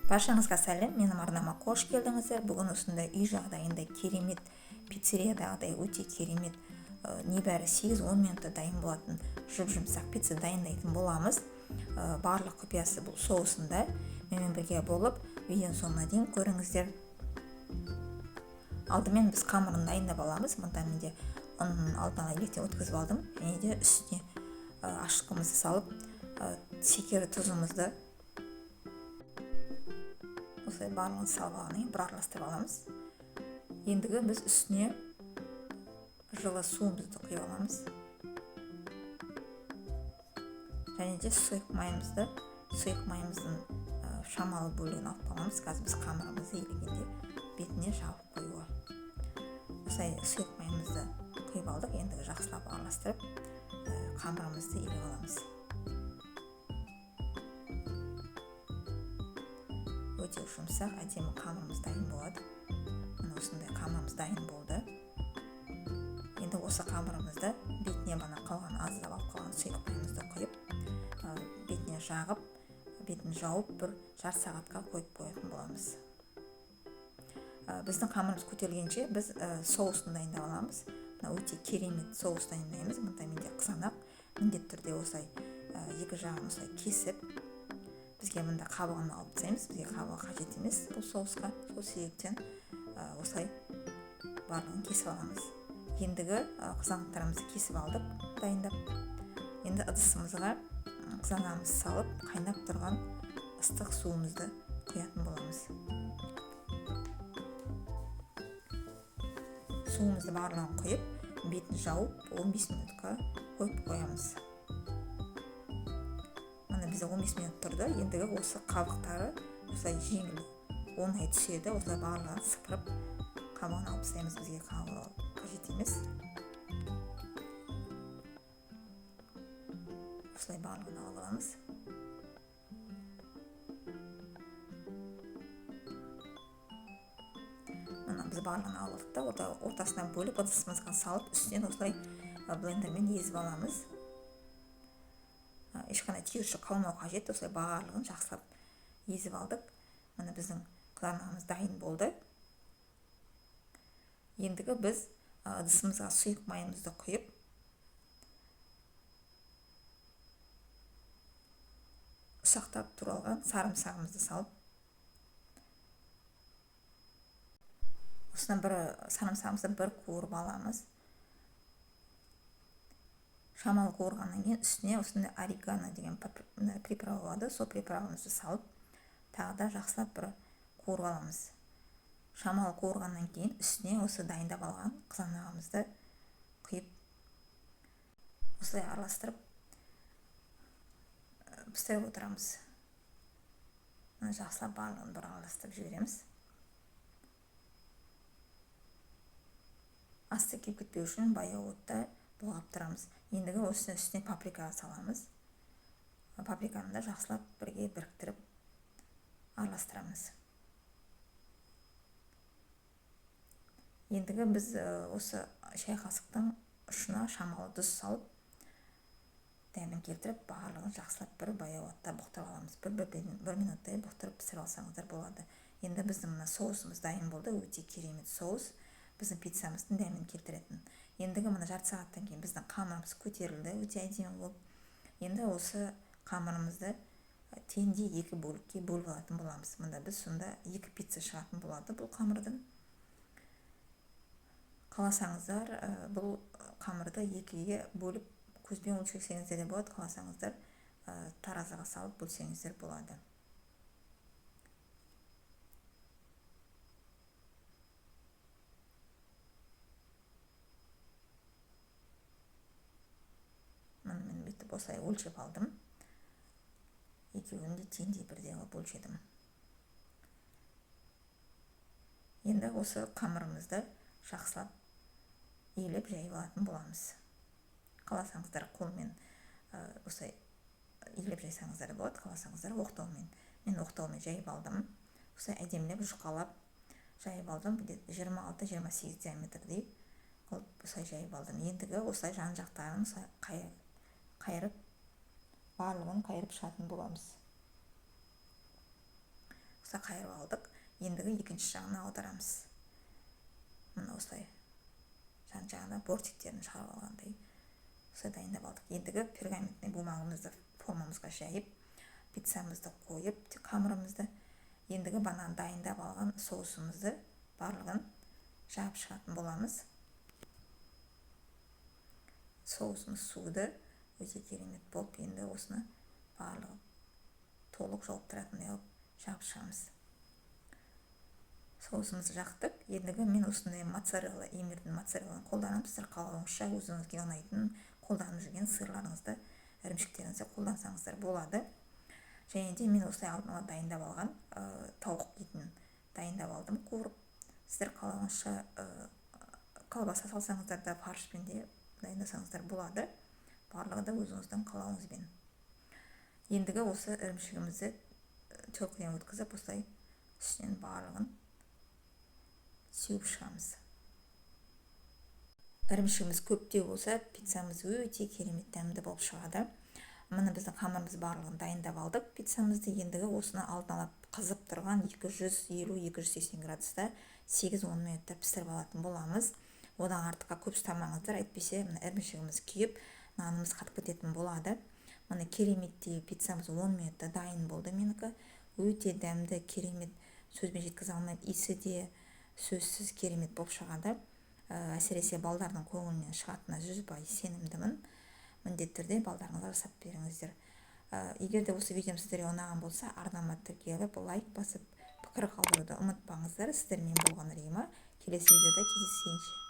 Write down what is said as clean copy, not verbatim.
Баршаңызға сәлем, менің арнама қош келдіңіздер. Бүгін осындай үй жағдайында керемет, пиццериядағыдай өте керемет, небәрі 8-10 минутта дайын болатын жұп-жұмсақ пицца дайындайтын боламыз. Барлық құпиясы бұл соусында. Менімен бірге болып, видеоның соңына дейін көріңіздер. Алдымен біз қамырын дайындап аламыз. Мұнда менде ұнын алдын ала електен өткізіп алдым. Және де үстіне ашытқымызды салып, шекері, тұзымызды осылай барлығын салып алғаннан кейін бір араластырып аламыз. Ендігі біз үстіне жылы суымызды құйып аламыз. Және де сұйық майымыздың шамалы бөлігін алып аламыз. Қазір біз қамырымызды елегенде бетіне жабып қоюға. Осылай сұйық майымызды құйып алдық. Ендігі жақсылап араластырып, қамырымызды елеп аламыз. Өте жұмсақ, әдемі қамырымыз дайын болады. Міне осындай қамырымыз дайын болды. Енді осы қамырымызды бетіне бана қалған аздап алып қалған сұйық майымызды құйып, бетіне жағып, бетін жауып бір жарты сағатқа қойып қоятын боламыз. Біздің қамырымыз көтерілгенше біз соусын дайындап аламыз. Мына өте керемет соус дайындаймыз. Мұнда менде қызанақ міндетті түрде осылай, екі жағын осылай кесіп, бізге мында қабығын алып тастаймыз. Бізге қабығы қажет емес бұл соусқа. Сол себептен, осылай барлығын кесіп аламыз. Ендігі, қызанақтарымызды кесіп алдық, дайындап. Енді ыдысымызға қызанағымызды салып, қайнап тұрған ыстық суымызды құятын боламыз. Суымызды барлығын құйып, бетін жауып, 15 минутқа қойып қоямыз. Міне бізде 15 минут тұрды. Ендігі осы қабықтары осылай жеңіл оңай түседі. Осылай барлығын сыпырып қабығын алып тастаймыз. Бізге қабығы қажет емес. Осылай барлығын алып аламыз. Мына біз барлығын алып алдық та, ортасынан бөліп ыдысымызға салып, үстінен осылай блендермен езіп аламыз. Ешқандай түйіршік қалмау қажет. Осылай барлығын жақсылап езіп алдық. Міне біздің қызанағымыз дайын болды. Ендігі біз ыдысымызға сұйық майымызды құйып, ұсақтап туралған сарымсағымызды салып, осыдан бір сарымсағымызды бір қуырып аламыз. Шамалы қуырғаннан кейін үстіне осындай орегано деген приправа болады. Сол приправамызды салып, тағы да жақсылап бір қуырып аламыз. Шамалы қуырғаннан кейін үстіне осы дайындап алған қызанағымызды құйып, осылай араластырып, пісіріп отырамыз. Мына жақсылап барлығын бір араластырып жібереміз. Асты күйіп кетпеу үшін баяу отта бұлғап тұрамыз. Ендігі осы үстіне паприка саламыз. Паприканы да жақсылап бірге біріктіріп араластырамыз. Ендігі біз осы шай қасықтың ұшына шамалы тұз салып, дәмін келтіріп, барлығын жақсылап бір баяу отта бұқтырып аламыз. Бір минуттай бұқтырып пісіріп алсаңыздар болады. Енді біздің мына соусымыз дайын болды. Өте керемет соус. Біздің пиццамыздың дәмін келтіретін. Ендігі мына жарты сағаттан кейін біздің қамырымыз көтерілді, өте әдемі болып. Енді осы қамырымызды теңдей екі бөлікке бөліп алатын боламыз. Мында біз сонда екі пицца шығатын болады бұл қамырдың. Қаласаңыздар, бұл қамырды екіге бөліп көзбен өлшесеңіздер де болады, қаласаңыздар, таразыға салып бөлсеңіздер болады. Міне мен бүйтіп осылай өлшеп алдым. Екеуін де теңдей бірдей қылып өлшедім. Енді осы қамырымызды жақсылап елеп жайып алатын боламыз. Қаласаңыздар қолмен, осылай елеп жайсаңыздар болады, қаласаңыздар оқтаумен. Мен оқтаумен жайып алдым. Осылай әдемілеп жұқалап жайып алдым. Жиырма алты, жиырма сегіз диаметрдей қылып осылай жайып алдым. Ендігі осылай жан жақтарын осылай қайырып, барлығын қайырып шығатын боламыз. Осылай қайырып алдық. Ендігі екінші жағына аударамыз. Міне, осылай жан жағына бортиктерін шығарып алғандай, осылай дайындап алдық. Ендігі пергаментный бумагамызды формамызға жайып, пиццамызды қойып, қамырымызды, ендігі банан дайындап алған соусымызды барлығын жағып шығатын боламыз. Соусымыз суыды, өте керемет болып. Енді осыны барлығы толық жауып тұратындай қылып жағып шығамыз. Соусымызды жақтық. Ендігі мен осындай моцарелла, Эмирдің моцарелланы қолданамын. Сіздер қалауыңызша, өзіңізге ұнайтын, қолданып жүрген сырларыңызды, ірімшіктеріңізді қолдансаңыздар болады. Және де мен осылай алдын ала дайындап алған тауық етін дайындап алдым қуырып. Сіздер қалауыңызша колбаса салсаңыздар да, фаршпен де дайындасаңыздар болады, барлығы да өзіңіздің қалауыңызбен. Ендігі осы ірімшігімізді теркіден өткізіп, осылай үстінен барлығын сеуіп шығамыз. Ірімшігіміз көптеу болса, пиццамыз өте керемет дәмді болып шығады. Міне, біздің қамырымыз барлығын дайындап алдық пиццамызды. Ендігі осыны алдын ала қызып тұрған 250-280 градуста 8-10 минутта пісіріп алатын боламыз. Одан артыққа көп ұстамаңыздар, әйтпесе мына ірімшігіміз күйіп, нанымыз қатып кететін болады. Міне, кереметтей пиццамыз 10 минутта дайын болды. Менікі өте дәмді, керемет, сөзбен жеткізе алмаймын. Иісі де сөзсіз керемет болып шығады. Әсіресе балдардың көңілінен шығатынына 100% сенімдімін. Міндетті түрде балдарыңызға жасап беріңіздер. Егер де осы видеом сіздерге ұнаған болса, арнама тіркеліп, лайк басып, пікір қалдыруды ұмытпаңыздар. Сіздермен болған Рима. Келесі видеода кездескенше.